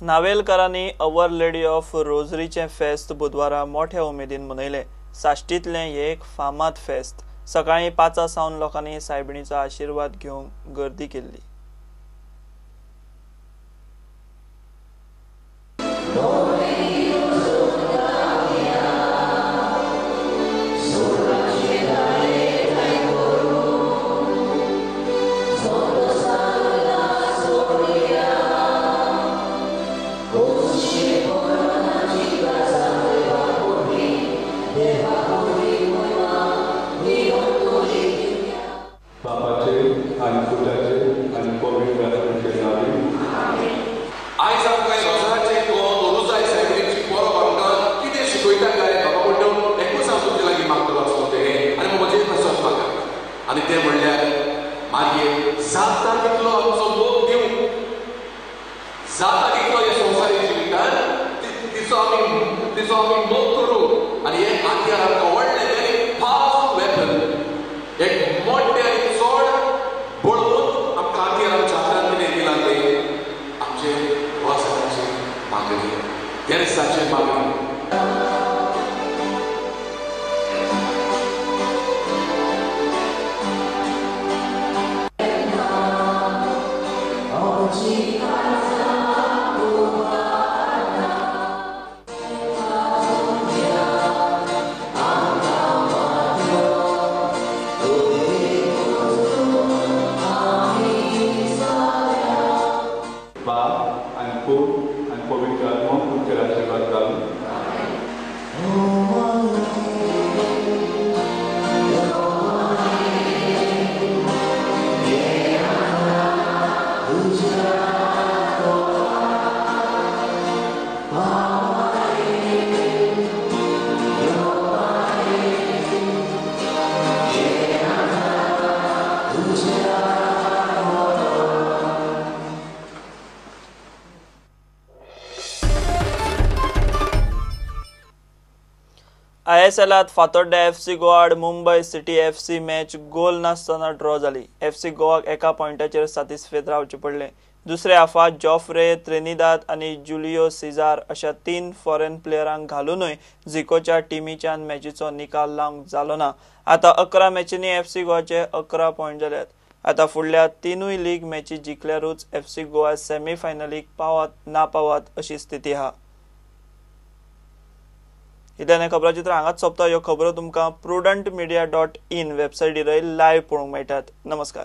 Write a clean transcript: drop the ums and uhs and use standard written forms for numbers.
नावेलकारांनी our lady of रोजरीचें फेस्त बुधवारा मोठ्या उमेदीन मनयलें. साश्टींतलें हें एक फामाद फेस्त. सकाळीं 5 सावन लोकांनी सायबिणीचो आशिर्वाद घेवंक गर्दी केल्ली. आयएसएलात फातोड्डा एफसी गोवा आड मुंबय सिटी एफसी मॅच गोल नासतना ड्रॉ जाली. एफसी गोवाक 1 पॉयंटाचेर सातिस्फेद रावचें पडलें. दुसऱ्या हाफांत जॉफ्रे त्रिनिदाद आनी जुलियो सिजार अशा 3 फॉरेन प्लेयरांक घालूनय झिकोच्या टिमीच्यान मॅचीचो निकाल लावंक जालो ना. आतां 11 मॅचींनी एफसी गोवाचे 11 पॉयंट जाल्यात. आतां फुडल्या 3 लीग मॅची जिखल्यारूच एफसी गोवा सेमीफायनलीक पावत ना पावत अशी स्थिती आहा. इतल्यान खबराचित्र हांगाच सोंपता. ह्यो खबरो तुमकां prudentmedia.in वेबसायटीरय लायव्ह पळोवंक मेळटात. नमस्कार.